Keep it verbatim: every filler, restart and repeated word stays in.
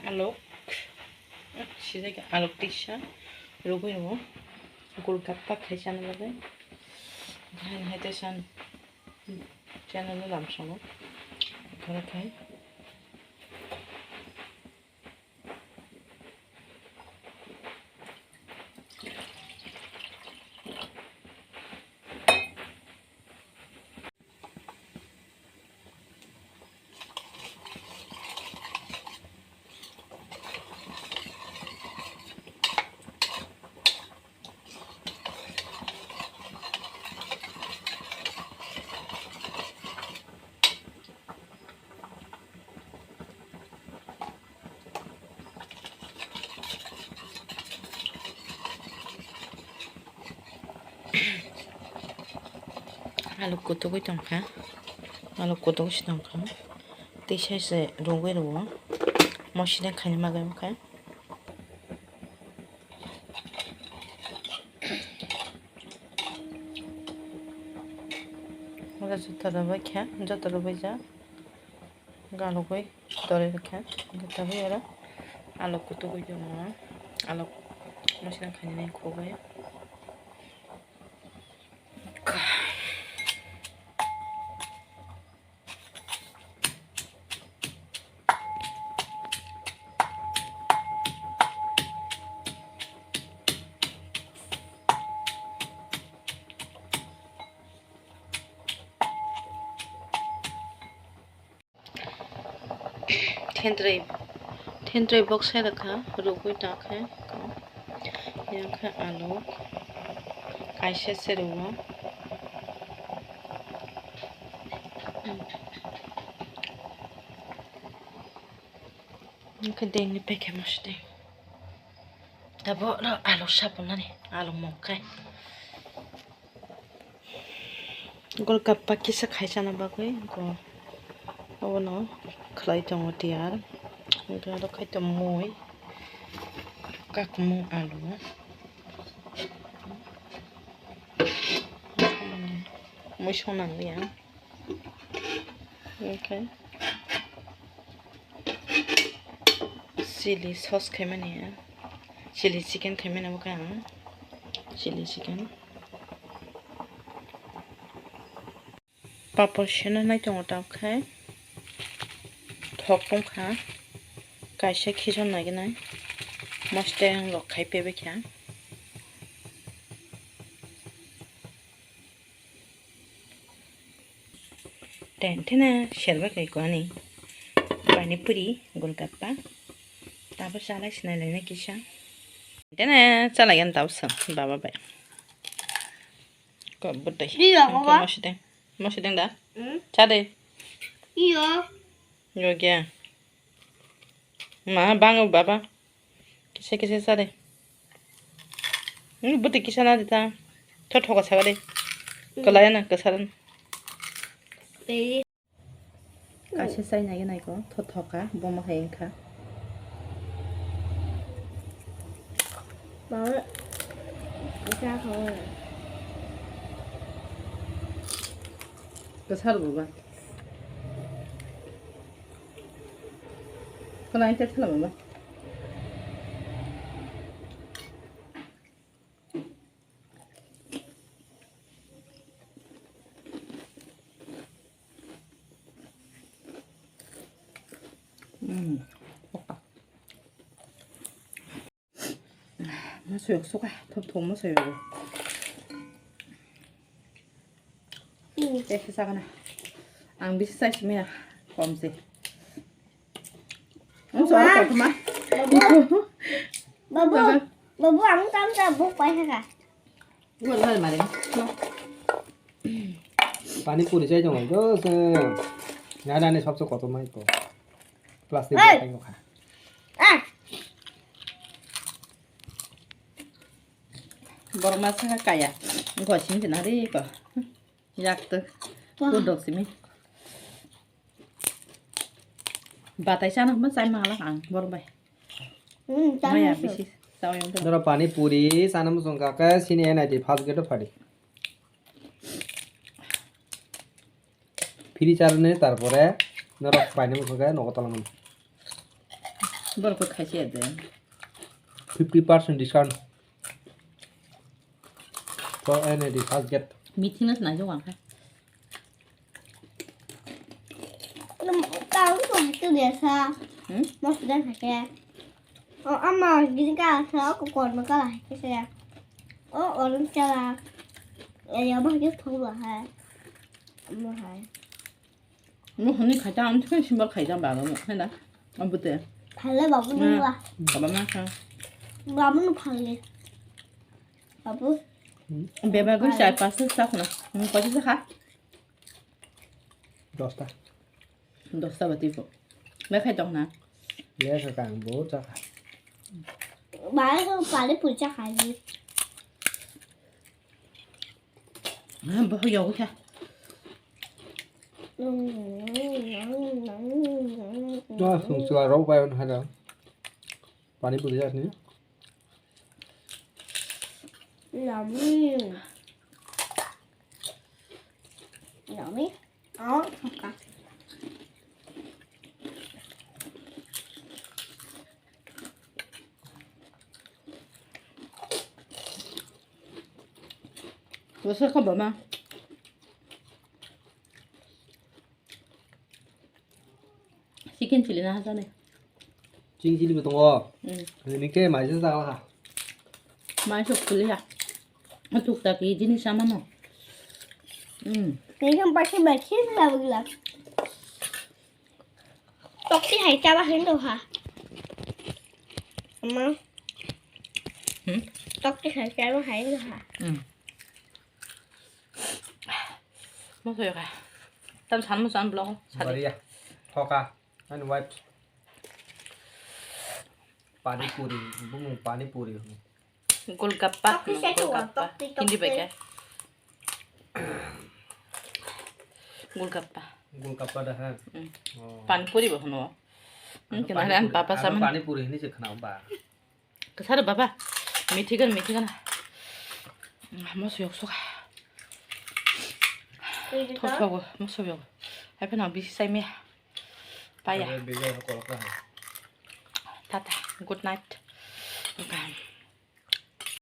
Alok, sijak alok tisa rugwi rwo, golgappa khai chana bagwi. Hai hai tei san channel o lamsongo, khana khai. Alu kutugwi tongkha, alu kutugwi se tongkha, tei sai se rugwi rwo, mosodeng khaina bagwi wngkha. Oro joto rwbaikha, joto rwbaijak, galugwi torwi rwkha, tabuk oro alu kutugwi tongo, alu mosodeng khainani khogwi. Thendrwi, thendrwi boksa rwkha, rugwi tangkhe, yang khe alu kaisa se rwo. Hwnkhe dengni pekhe mosodeng. Tabuk oro alu sapunani, alu mokhe. Golgappa kisa khai chana bagwi go obono khlai tongo tiyar. Hwnkhe oro khai tongo mui, kakmung alu. Mui song nangliya. Hwnkhe chili sauce khaimani, chili chicken khaimani omo khe ang chili chicken. Papor seno nai tongo tabuk khe thok tongkha, kaisa khichon naigenai mosodeng rok khai pebakha. Tentena serba kai ko ani pani puri, golgappa. Tabo chalai sinai laina kisa. Tentena chalai gan tabo sa baba bai. Ko budai. Iya, baba. Mosodeng. Mosodeng da? Hmm? Chade. Iya. Yo gya. Ma, bango baba. Kisa kisa sare. Hmm, buti kisa na dita. Tho thoka saga de. Hmm. Kalaya na kasara na. Ei. Kaisa chai nai nai ko, tho thoka, bomo hai wngkha. Baba, kisa khawa. Kasar baba. Kala inte thala baba. Mm. Masuk suka, thok thok masuk. Teh sana. Ang bisi sai simi ya, kom si. Ang suara kau cuma. Babu, babu, babu, ang tam sa buk pai ka. Gua lai mare. Pani puri chai jong do se. Na na ne sabse kotor mai ko. Plastic bag ko kha. Ah. Borok masa kaya. Gua sing jena ri ko. Yak to. Wah. Kudok simi. Batai sana huma chai mangala ang borok bai. Hmm, maya chana bisi chawai wngkha. Noro pani puri chana muchung kha khe sini N I T first gate o phadi. Phiri charwni tarpore norok painani muchung khe nogo tola mano. Borok khaisi ya de. Fifty percent discount for any the first get. Meeting na nai jong kha. Tang tu tu dia sa. Hmm? Mas dan sa ke. O ama gini ka sa ko kon ma ka la ke sa. O orange ka la. Ya ya ma ke thong la hai. Ama hai. Mo honi khaita am thikhe simba khaita ba mo hena. Abute. Phalle babu ni wa. Baba ma kha. Babu ni phalle. Babu. Beba gwi chai pasta sa khna. Mo pati sa kha. Dosta. Dosta bati bo. Me khai tong na. Le kha kang bo cha kha. Ba so pale pu cha kha ni. Bo yo kha. Sung sung rok bai on hada. Pani puri jasni. Yummy. Yummy. Oh, suka. Wasa ka bama. Chicken chili na hajani. Ching chili bo tongo. Mm. Ini ke mai se jala ha. Mai sok chili ya. Atuk ta ki jinis sama no. Mm. Kaisan pasi basi la bula. Tokti hai chaba hai no ha. Ama. Hmm? Tokti hai chaba hai no ha. Mm. Mo soyo ka. Tam san mo san blong. Sadi. Bariya. Thoka. Ani wife. Pani puri. Bumung pani puri. Golgappa. Tokti sai tu, golgappa. Tokti, tokti. Hindi ba kya? Golgappa. Golgappa da ha. Mm. Oh. Pani puri ba hono. Hmm, aro kena pani an puri, papa aro saman. Pani puri hini se khana ba. Kasar baba. Mithigan, mithigan. Moso yok soka. Thok thok moso yok. Hai phano bisi sai me. Paya. Aro bisi kolok na. Tata. Good night. Okay.